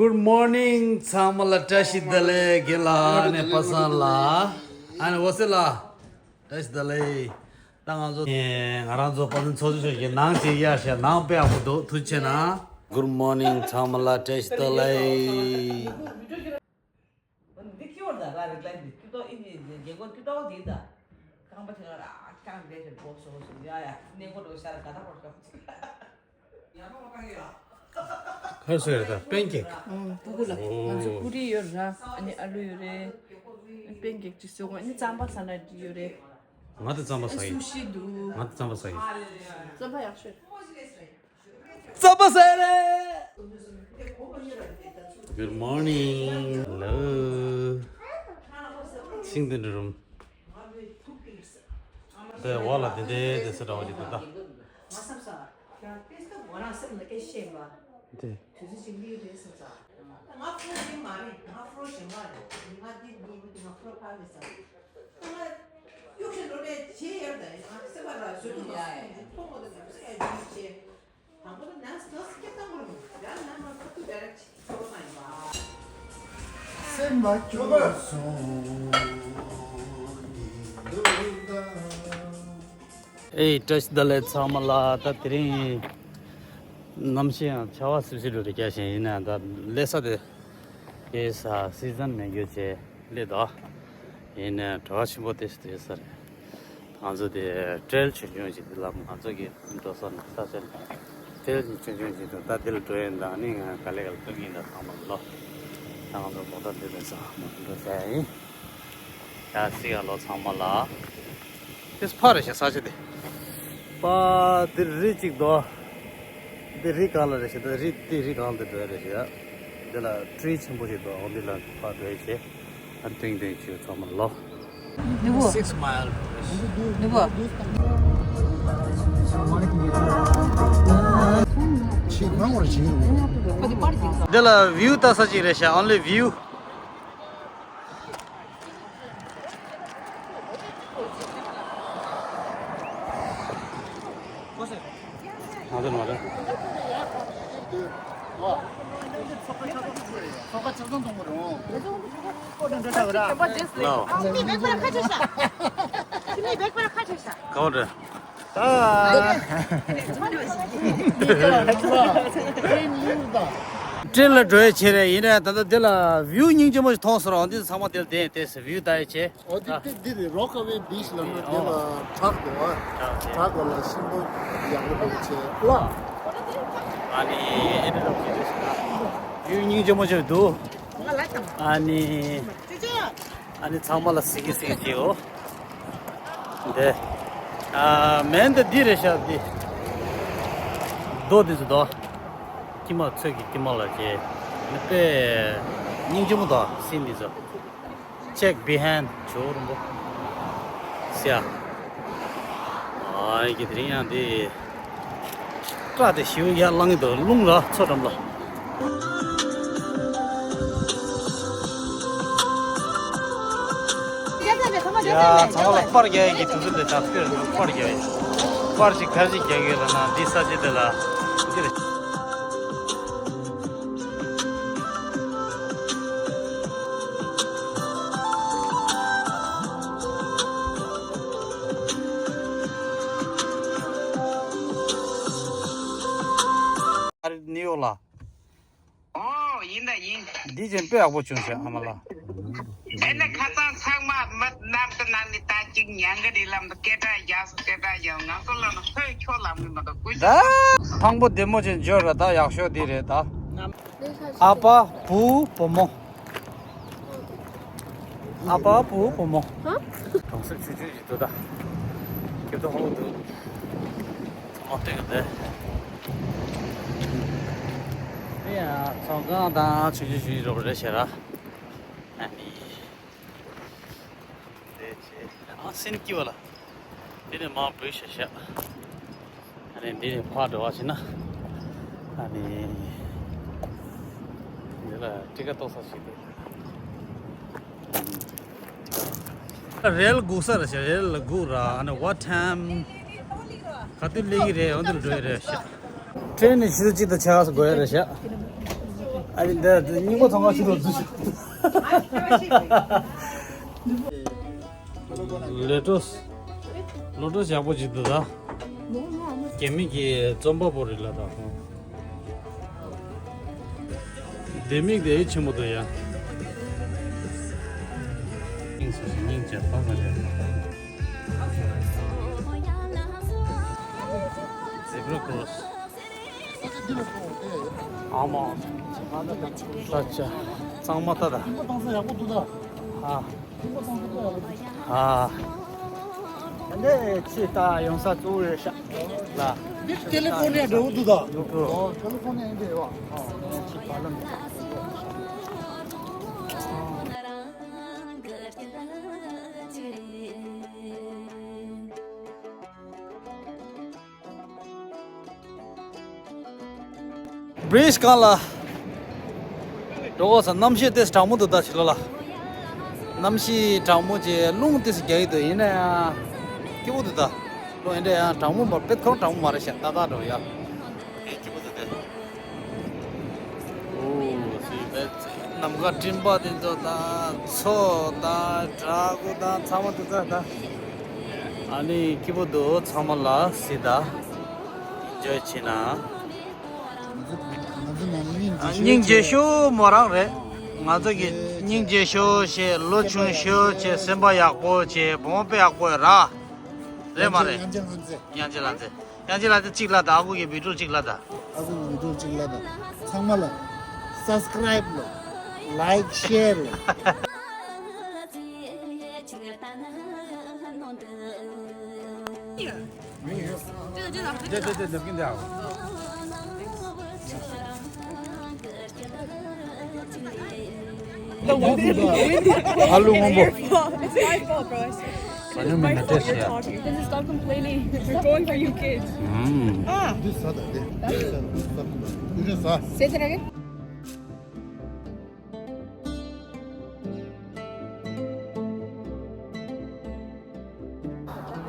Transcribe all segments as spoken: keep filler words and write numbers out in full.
Good morning ཚང་མ་ལ་བཀྲ་ཤིས་བདེ་ལེགས། རྒན་ལགས་ཨ་ནེ་པ་སངས་ལགས་ཨ་ནེ་འོད་ཟེར་ལགས། བཀྲ་ཤིས་བདེ་ལེགས། ད་ང་ཚོ་ང་རང་ཚོ་པ་སངས་ཚོགས་ཆུང་ཞིག་གི་ནང་ཅིག་གཡར་ཤག་ནང་དཔེ་ཡག་པོ་འདུག་ཐུགས་རྗེ་ཆེ་གནང་། Good morning ཚང་མ་ལ་བཀྲ་ཤིས་བདེ་ལེགས། འདི་ཁྱི་བོར་ད་ར་རིག་ལན་འདི་ཁྱི་ཏོ་ཨིན་ཇི་རྒྱལ་སྒོ་ཁྱི་ཏོ་འདི་ད་རྐང་པ་དེ་ལ་ར་རྐང་རེ་རེ་སྒོ་སོ་སོ་ཡ་ཡ་གནས་སྒོ་འགྲོ་ཤར་ག་ད་བར་སྐབས་ཁར་སོ་ཡ་ད་པན་ཀེག་ཨང་པུ་གུ་ལ་ང་ཚོ་པུ་རི་ཡོད་ར་ཨ་ནི་ཨ་ལུ་ཡོད་རེད། པན་ཀེག་ཅིག་བཟོ་དགོས་ཨ་ནི་རྩམ་པ་ཟ་ན་འགྲིག་ཡོད་རེད། ང་ད་རྩམ་པ་ཟ་ཡིན། སུ་ཤི་འདུག་ང་ད་རྩམ་པ་ཟ་ཡིན། རྩམ་པ་ཡག་ཤོས། རྩམ་པ་ཟ་ཡ་རེད། Good morning. Hello. ཤིང་འདི་འདྲ་རུམ། དེ་བ་ལ་དེ་འདྲའི་དེ་ཚོ་འདྲ་བ་ཅིག་འདུག་ད། དེ། དུས་ཚོད་ཅིག་སླེབས་རེད་བསམ་ས། ང་ཕོ་ཞིག་མ་རེད། ང་ཕོ་ཞིག་མ་རེད། ང་འདི་འདི་མི་འདི་ང་ཕོ་ཕ་མེད་ས། ང་གཡུག་ཤིང་འགྲོ་ནས་བྱེད་ཡར་ད་ང་སེམས་པ་ལ་བཟོད་ཐུབ་མ་སོང་། ཡ་ཡ་ཡ། མཐོང་མོ་དང་ང་སེམས་ཡ་འདི་བྱེད། དང་པོ་ནས་ནས་སྐད་བཏང་དགོས་རེད་མོད། ཡང་ན་ང་ཁ་ཐུག་ཌའི་རེག་ཊི་ཁྱོད་མ་ཡིན་པ། སེམས་ལ་སྐྱོ་བ་སོང་། ཨེ་བཀྲ་ཤིས་བདེ་ལེགས་ཚང་མ་ལ། ད་དེ་རིང་གནམ་གཤིས་ཡང་ཆར་པ་སིབ་སིབ་རེད་རྒྱག་བཞིན་ཡིན་ན་ད་སླེབས་ས་དེ་དེ་ས་སི་ཛན་མེད་རྒྱུ་བྱས་སླེབས་འདུག་ཡིན་ནའི་བྲོ་བ་ཆེན་པོ་དེ་སུ་དེ་ས་རེད། ང་ཚོ་དེ་ཊེལ་ཆུང་ཆུང་ཞིག་དེ་ལ་ང་ཚོ་གི་འགྲོ་ས་ནི་ས་ཆ་ནི་ཊེལ་ཆུང་ཆུང་ཞིག་འདུག་ད་དེ་ལ་འགྲོ་ཡིན་ད་ནི་ང་ག་ལེ་ག་ལེ་ཐུག་ཡིན་ད་ཚང་མ་ལོ། ད་ང་ཚོ་མོ་ཊ་འདི་དེ་ས་མ་འགྲོ་ས་ཡིན། ཡ་སི་ཡ་ལོ་ཚང་མ་ལ། དེ་ཕ་རེད་ཤག་ས་ཆ་དེ། པ་དེ་རི་གཅིག་དོ། དེ་རི་གང་ལ་རེད་ཤག་ད་རི་དེ་རི་གང་དུ་འགྲོ་ཡ་རེད་ཤག་འདི་ལ་ཊི་རི་ཆེན་པོ་ཞིག་འདུག་འོ་འདི་ལ་ཕར་འགྲོ་ཡ་བྱས། ཨ་ཏིང་ཏིང་བྱས་ཚང་མ་ལོ། ནུ་བོ། Six mile. ནུ་བོ། འདི་ལ་བིའུ་ལྟ་ས་ཅིག་རེད་ཤག Only view. ཊེན་ལ་འགྲོ་ཡ་བྱས་རེད། ཡིན་ནའི་ད་ལྟ་འདི་ལ་བིའུ་སྙིང་རྗེ་མོ་ཞིག་མཐོང་སོང་། འདི་ཚང་མ་དེ་ལ་བསྡད་དེ་བིའུ་ལྟ་ཡ་བྱས། ཨོ་འདི་ཨ། འདི་འདི་རེད། རོ་ཀ་ཝེ་བིཆ་ལབ་ན་འདི་ལ་བྲག་འདུག་ཨ། བྲག་བྱས། བྲག་ལ་ཤིང་སྡོང་ཡག་པོ་འདུག་བྱས་ལ། ཨ་ནི་ཨེ་འདྲ་འདྲ་བྱས་རེད་ཤག་བིའུ་སྙིང་རྗེ་མོ་ཞིག་འདུག་ཨ་ནི། ཨ་ནི་ཚང་མ་ལ་གཟིགས་གཟིགས་བྱེད་འོ། འདི། ཨ་མེན་ད་འདི་རེད་ཤག་འདི། རྡོ་འདི་ཚོ་རྡོ། སྐྱི་མ་ཚོད་ཀྱི་སྐྱི་མ་ལ་བྱས། ནི་དཔེ་སྙིང་རྗེ་མོ་འདུག་སྲིན་འདི་ཚོ། Check behind ཇོ་རིན་པོ། སི་ཡ། ཨ་ཡི་གེ་དེ་རིང་ཡང་འདི། སྐྲ་དེ་ཞིའུ་ཡར་ལངས་ཀྱི་འདུག་རླུང་ལ་མཚོ་འགྲམ་ལ། ཡ་ཚང་མ་ལ་པར་རྒྱག་ཡག་གི་དུས་ཚོད་འདི་ད་ལྟ་པར་རྒྱག་ཡག་པར་ཞིག་ག་རེ་ཞིག་རྒྱག་གི་ཡོད་ལབ་ན་འདི་ས་ཆ་འདི་ལ་འདི་རེད། ཨ་རི་ནིའུ་ཡོག་ལ། ཨོ་ཡིན་ད་ཡིན། འདི་ཅན་དཔེ་ཡག་པོ་བྱུང་ཤག་ཨ་མ་ལགས། ཨེ་ནི་ཁ་སང་ཚང་མ་མི་ནང་དུ་ནང་ནས་ད་ཅིག་ཉན་གི་རེད་ལབ་འདུག་སྐད་གྲགས་རྒྱག་སོང་། སྐད་གྲགས་རྒྱག་ང་ཚོ་ལ་ནི་ཁོས་ཁྱོད་ལབ་གི་མི་འདུག་ཀུན་ད་ཐང་པོ་བདེ་མོ་ཅན་འབྱོར་ར། ད་ཡག་ཤོས་འདི་རེད་ད། ཨ་པ་བུ་བུ་མོ། ཨ་པ་བུ་བུ་མོ། གྲོང་གསེབ་ཆུང་ཆུང་ཞིག་འདུག་ད། སྐྱིད་པོ་འདུག་ཚང་མ་སྟོན་གི་འདུག་ཨེ་ཡ་ཚོང་ཁང་དང་ཆུང་ཆུང་ཞིག་རོགས་རེད་ཤག་ར། ཨ་ནི། དེ་ཆེ། ཨ་སེམས་སྐྱིད་པ་ལ། དེ་ནས་མར་བུད་ཤག་ཤག་ཨ་ནི་འདི་ནས་ཕར་འགྲོ་བ་ཞིག་ན། ཨ་ནི། འདི་ལ་ཊི་ཀ་གཏོང་ས་ཞིག་འདུག་རེལ་སྒུག་ས་རེད་ཤག་རེལ་སྒུག་ར། ཨ་ནི་what time ག་དུས་སླེབས་ཀྱི་རེད། འོ་འདིར་འགྲོ་ཡི་རེད་ཤག་ཊེན་ནི་ཕྱི་ཚེས་གཅིག་དང་ཕྱེད་ཀ་ཙམ་འགོར་ཡ་རེད་ཤག་ཨ་རི་འདི་སྙིང་པོ་ཚང་མ་ཆུ་དང་འཛུལ་ཤོག་ལོ་ཊོས། ལོ་ཊོས་ཡག་པོ་ཅིག་འདུག་ད། རྒྱ་མི་གི་རྩོམ་པ་པོ་རེད་ལ་ད། ལྡེ་མིག་དེ་ཆེན་པོ་འདུག་ཡ། སྙིང་ཆེ་སྙིང་ཆེ་ཕ་མ་རེད། Zebra cross. ཨ་མ། ས་ཆ་གཙང་མ་ལྟ་ད། ཨ། ཨ། ཨ་ནི་ཆེ་ད་ཡོང་ས་གཙོ་བོ་རེད་ཤག་ལ། འདི་ཀེ་ལི་ཧྥོར་ནི་ཡ་འགྲོ་གི་འདུག་ད། འགྲོ་གི་འདུག་ཀེ་ལི་ཧྥོར་ནི་ཡ་ཡིན་པས་ཡོད། ཨ་ཆེ་བར་ལམ། བྷི་རིཇ་སྒང་ལ་འགྲོ་གོ་ས། གནམ་གཤིས་ཏོག་ཙམ་གྲང་མོ་འདུག་ད་ཕྱི་ལོགས་ལ། གནམ་གཤིས་གྲང་མོ་བྱས་རླུང་ཏོག་ཙམ་རྒྱག་གི་འདུག་ཡིན་ན་ཡང་སྐྱིད་པོ་འདུག་ད། རླུང་ཨེ་འདྲ་ཡང་གྲང་མོ་མ་དཔེ་ཁོང་གྲང་མོ་མ་རེད་ཤག་ཏག་ཏག་འགྲོ་ཡ། ཨེ་སྐྱིད་པོ་འདུག་དེ། ཨོ་སི་བེ་ཙི་ནམ་མཁའ་སྤྲིན་པ་དེ་ཚོ་དང་མཚོ་དང་བྲག་ཕུག་དང་ཚང་མ་འདུག་ད་ད། ཨ་ནི་སྐྱིད་པོ་འདུག་ཚང་མ་ལ་སི་ད་ཇོ་ཆི་ན། སྙིང་རྗེ་ཤོས་མོ་རང་རེད། ང་ཚོ་གི་སྙིང་རྗེ་ཤོས་བྱས། ལོ་ཆུང་ཤོས་བྱས། སེམས་པ་ཡག་པོ་བྱས། བུ་མོ་དཔེ་ཡག་པོ་ར། རེད་མ་རེད། དབྱངས་ཅན་ལྷ་མཛེས། དབྱངས་ཅན་ལྷ་མཛེས། དབྱངས་ཅན་ལྷ་མཛེས་གཅིག་ལ་དང་། ཨ་ཁུ་གི་བི་ཌིའོ་གཅིག་ལ་དང་། ཨ་ཁུ་གི་བི་ཌིའོ་གཅིག་ལ་དང་། ཚང་མ་ལ་སབ་སི་ཀ་རབ་ལ། ལའིཀ་ཤེར་ལ། ཨ་ལུ་སྔོན་པོ། It's my fault, bro. I swear. ས་ཉུང་མི་ན་ཏྲེ་ཤི་ཡ། This is stop complaining. We're going for you kids. ཨམ། འདི་ཟ་ད་དེ། འདི་ཟ་ད། འདི་ཟ། Say that again.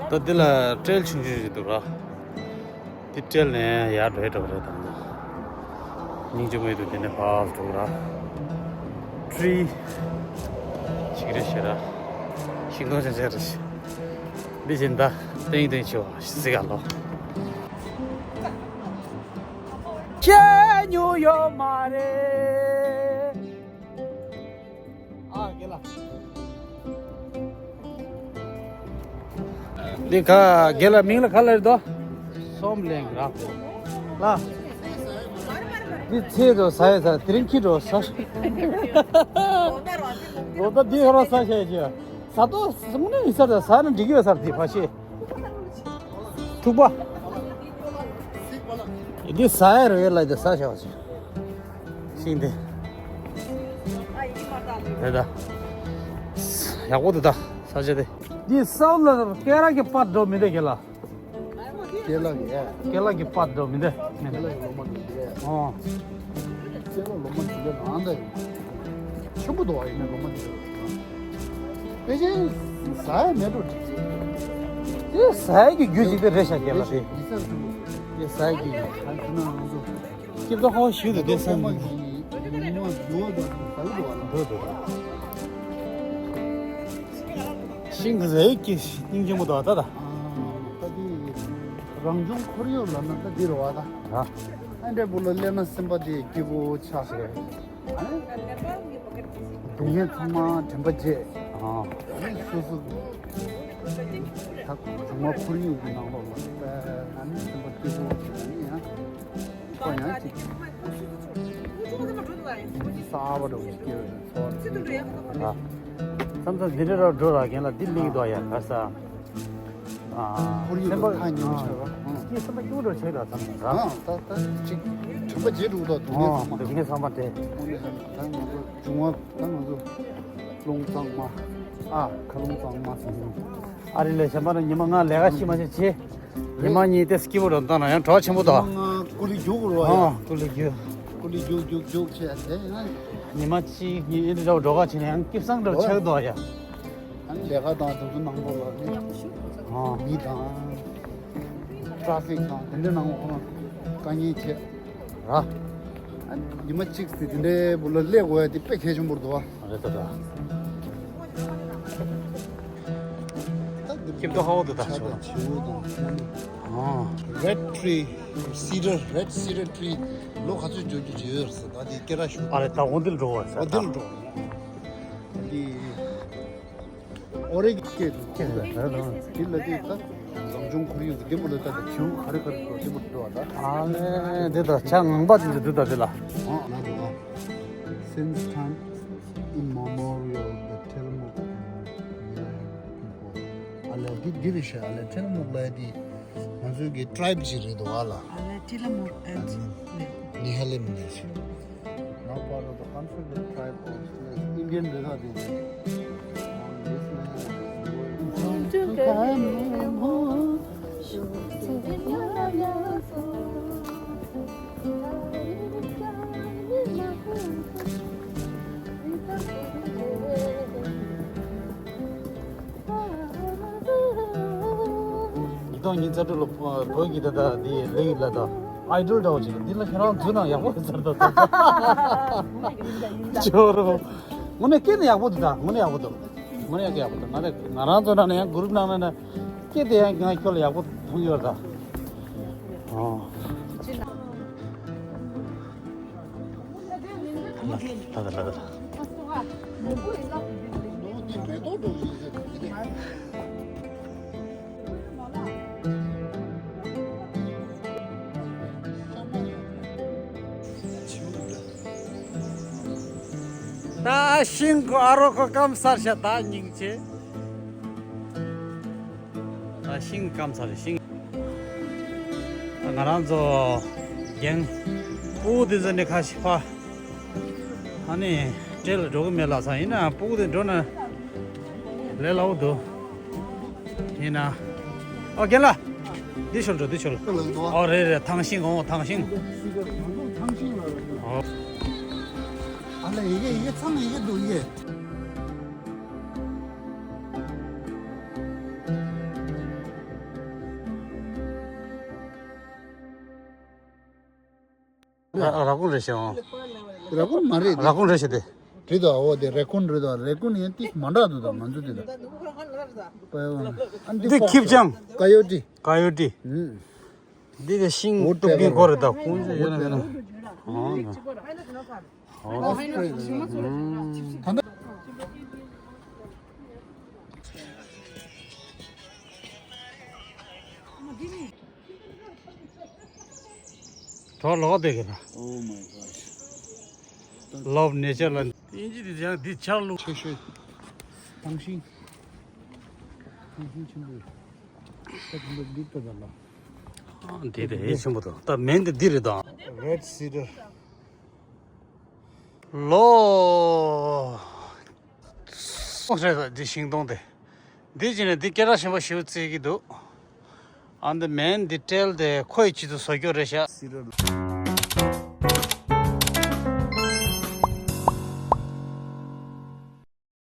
ད་འདི་ལ་ཊེལ་ཆུང་ཆུང་ཞིག་འདུག་ར། འདི་ཊེལ་ནས་ཡར་འགྲོ་ཡ་འགྲོ་གི་རེད་ད། སྙིང་རྗེ་མོ་ཡོད་འདུག་འདི་ནས་ཕར་འགྲོ་གི་ར། ཊི་རི་ཞིག་རེད་ཤག་ར། ཤིང་སྡོང་ཆེན་ཆེན་རེད་ཤག་འདི་བཞིན་ད་ཏིང་ཏིང་ཆེ་བ་ཟིག་ག་ལོ། ཁྱེད་ཉོ་ཡོད་མ་རེད། ཨ་རྒན་ལགས། འདི་ག་རྒན་ལགས་མིང་ལ་ག་ལ་རེད་དོ། སོམ་ལེང་ར། ལ། འདི་ཚེ་དོ་ཟ་ཡ་ཟ། དེ་རིང་ཁྱི་འགྲོ་ཟ། ལོ་ད་འདི་ཧ་ར་ཟ་བྱས་ཀྱི། ཟ་ཏོ་སུང་ནི་ཡི་ས་ད་ཟ་ན་འགྲིག་གི་ཡོད་ས་རེད། འདི་ཕ་ཤེ། ཐུག་པ། འདི་ཟ་ཡ་རེད་ལ་འདི་ཟ་བྱ་བ་ཞིག་ཤིང་དེ། རེད་ད། ཡག་པོ་འདུག་ད་ས་ཆ་དེ། འདི་སའུ་ལ་ཀེ་ར་གི་པར་འགྲོ་མི་འདུག་གེ་ལ། ཀེ་ལ་གི་ཡ། ཀེ་ལ་གི་པར་འགྲོ་མི་འདུག་མི་ཀེ་ལ་འདུག་གི་ལོ་མ་འདུག་གི་ཡ། ཨོ། ཀེ་ལ་ལོ་མ་འདུག་གི་ནང་ད་ཡིན། ཆེན་པོ་འདུག་ཨ་ཡིན་ན་ལོ་མ་འདུག་གི། དེ་བཞིན་ཟ་ཡ་མེད་འགྲོ་འགྲིག་གི། དེ་ཟ་ཡ་གི་རྒྱུ་ཞིག་དེ་རེད་ཤག་གེ་ལ་དེ། དེ་ཟ་ཡ་གི་ཡ། ཨ་ཁུ་ན་ང་ཚོ། སྐྱིད་པོ་ཧོ་ཞུ་དུ་དེ་སེམས་ཀྱི་ལོ་མ་འདུག་འདུག་ཟ་གི་འདུག་ཨ་ལ། འདུག་འདུག་ཤིང་གི་རེད་ཀྱི་སྙིང་རྗེ་མོ་འདུག་ད་ད། ཨ་ད་དེ་རང་བྱུང་ཁོར་ཡུག་ལ་ན་ད་འདི་རེད་བ་ད། ཨ་འདྲ་བོ་ལ་སླེབས་ན་སེམས་པ་དེ་སྐྱིད་པོ་ཆགས་ཤིག་རེད། ཨ་ནི་སྡུག་བསྔལ་ཚང་མ་དྲན་པ་བརྗེད། ཨ་ནི་སོ་སོ་ད་སྒྲུང་བ་ཁོར་ཡུག་གི་ནང་ལོགས་ལ་ཨ་ནི་སེམས་པ་སྐྱིད་པོ་ཆགས་ནི་ཡང་ཁོ་ཡང་ཅིག་གསར་པ་འདྲ་བོ་ཞིག་སྐྱེ་བའི་ཚོར་བ་ཞིག་རེད། ཨ། མཚམས་མཚམས་འདི་འདྲ་ར་འགྲོ་ར་རྒན་ལགས་འདི་གླེང་འདུག་ཡ་ག་ས། ཨ། ཁོར་ཡུག་སེམས་པ་ལ་ཐག་ཉེ་བོ་ཆགས་ར། ཨ། སྐྱིད་སེམས་པ་སྐྱིད་པོ་འདྲ་བོ་ཆགས་ར་མཚམས་མཚམས་ར། ཨ་ད་ད་ཅིག་དྲན་པ་བརྗེད་འགྲོ་གི་འདུག་སྡུག་བསྔལ་ཚང་མ། སྡུག་བསྔལ་ཚང་མ་དེ། ད་ང་ཚོ་བྱུང་བ་ད་ང་ཚོ་རླུང་གཙང་མ། ཨ་མཁའ་རླུང་གཙང་མ་ཟེར་གྱི་འདུག་ཨ་རི་ལས་གཞན་པ་ན་ཉི་མ་ལྔ་ལས་ཀ་ཤི་མ་ཤི་བྱེད། ཉི་མ་གཉིས་དེ་སྐྱིད་པོ་འགྲོ་བཏང་ན་ཡང་གྲོགས་ཆེན་པོ་དང་། ང་ཀུ་ལི་རྒྱུག་རོགས་ཡ། ཨ་ཀུ་ལི་རྒྱུག་ཀུ་ལི་རྒྱུག་རྒྱུག་རྒྱུག་བྱས་དེ་ཡང་། ཉི་མ་གཅིག་གཉིས་ཨེ་འདྲ་འདྲ་བོ་འགྲོ་ག་ཕྱིན་ན་ཡང་སྐྱིད་སང་འདྲ་བོ་ཆགས་འདུག་ཡ། ཨ་ནི་ལས་ཀ་དང་དེ་ཚོ་ནང་ལོགས་ལ་ནི་ཨ་མི་དང་ཊ་ཕིག་དང་དེ་འདྲ་ནང་ལོགས་ཁོ་རང་དཀའ་ངལ་ཆེ་ར། ཉི་མ་གཅིག་དེ་དེ་འདྲའི་བུ་ལ་སླེབས་དགོས་ཡ་དེ་དཔེ་གལ་ཆེན་པོ་འདུག་བ། རེད་ད་ད། ཁྱིམ་ཐོག་ཧ་གོ་འདུག་ད་ཆ་ཆོ། དང་བྱིའུ་དང་། ཨ། Red tree, cedar, red cedar tree ལོ་ག་ཚོད་འགྲོ་རྒྱུ་ཅིག་ཡོད་ཟེར། ད་དེ་སྐད་གྲགས་ཤུགས། ཨ་རེད་ད། འོ་འདིར་འགྲོ་བ་ཟེར། འོ་འདིར་འགྲོ། འདི། ཨོ་རེད་སྐད་དུ་སྐད་དུ་དེ་ལ་དེ་ད་འཛམ་བྱུང་ཁོར་ཡུག་གི་འདི་པོ་ལ་ད་ད་བྱིའུ་ག་རེ་ག་རེ་འགྲོ་འདི་པོ་འགྲོ་བ་ད། ཨ་ལེ་འདི་ད་བྱ་ངང་པ་དེ་འདི་འདུག་ད་དེ་ལ། ཨ་ལ་འདུག་ཨ། Since time immemorial, the Tillamook people. ཨ་ལེ་འདི་འདི་རེད་ཤག་ཨ་ལེ་Tillamook ལ་དེ་ང་ཚོའི་གི་tribe ཅིག་རེད་འདུག་ཨ་ལ། ཨ་ལེ་Tillamook and Nehalem. Nehalem ནས་ཤི། Now part of the Confederate tribe of Indian Reserve. ཉིས་སྟོང་ཉི་ཤུ་རྩ་དྲུག་ལོ་བོད་ཀྱི་ད་ལྟ་འདི་ལེགས་ལ་ད་ཨའི་ཌོལ་འདྲ་བོ་ཅིག་འདི་ལ་ཁྱེད་རང་འཛུལ་ན་ཡག་པོ་ཡོད་ས་རེད་ད། ཇོ་རོ། དངོས་གནས་སྐད་ནི་ཡག་པོ་འདུག་ད། དངོས་གནས་ཡག་པོ་འདུག། དངོས་གནས་ཡག་གི་ཡག་པོ་འདུག། ང་རེ་ང་རང་ཚོ་ནང་ནས་ཡང་གུ་རུབ་ནང་ནས་ན་སྐད་དེ་ཡང་ང་ཁྱོད་ལ་ཡག་པོ་མཐོང་གི་ཡོད་ད། ཨོ། ལ་ལ་ལ་ལ། ད་ཤིང་གི་ཨ་རོ་ཁོ་སྐམ་སར་ཤ་ད་སྙིང་རྗེ། ད་ཤིང་སྐམ་སར་ཤིང་། ད་ང་རང་ཚོ་རྒན་སྤུ་གུ་དེ་ཚོ་ནི་ཁ་ཤས་ཕ། ཨ་ནི་ཊེལ་འགྲོ་གི་མེད་ལབ་ས་ཡིན་ན་སྤུ་གུ་དེ་འགྲོ་ན་ལས་སླ་པོ་འདུག། ཡིན་ན། ཨོ་རྒན་ལགས། འདི་ཤོར་འགྲོ་འདི་ཤོར། ཨོ་རེད་རེད། ཐང་ཤིང་འོང་ཐང་ཤིང་། ཨོ། ཨ་ལ་ཡི་གེ་ཡི་གེ་ཚང་ཡི་གེ་འདུག་ཡི་གེ། ར་ར་ཀུན་རེད་ཤག་ཨང་། ར་ཀུན་མ་རེད་དེ། ར་ཀུན་རེད་ཤག་དེ། རེད་དོ། འོ་དེ་རེ་ཀུན་རེད་དོ། རེ་ཀུན་ཡང་ཏིག་མ་འདྲ་འདུག་དང་ང་ཚོ་དེ་དང་། ཨ་འདི་འདི་ཁིབ་ཅང་། ཀ་ཡོ་ཏི། ཀ་ཡོ་ཏི། ཨུམ། འདི་གི་ཤིང་གཏུབ་མཁན་ཁོ་རེད་ད། ཁོང་ཚོ་ཡོད་ན་མེད་ན། ཨོ་ན། ཨོ་ན། ད་ལྟ། གྲོགས་ལོག་བསྡད་ཀྱི་ན། Oh my gosh. ལོབ་ནེ་ཅར་ལ། དབྱིན་ཇི་དེ་ཡང་འདི་ཆར་ལུགས། ཆེ་ཤོས། ཐང་ཤིང་། ཐང་ཤིང་ཆེན་པོ་ཡོད། ད་དུང་འདི་ལྟ་ད་ལ། ཨ་འདི་དེ་ཆེན་པོ་དང་ད་མེན་དེ་འདི་རེད་དང་། Red cedar. ལོ། ཨོ་རེད་ད་འདི་ཤིང་སྡོང་དེ། འདི་ཅི་ནས་འདི་སྐད་གྲགས་ཆེན་པོ་ཞེ་པོ་བརྩི་གི་འདུག། ཨ་འདི་མེན་འདི་ཊེལ་དེ་ཁོའི་ཆེད་དུ་བཟོ་རྒྱུ་རེད་ཤག། Cedar.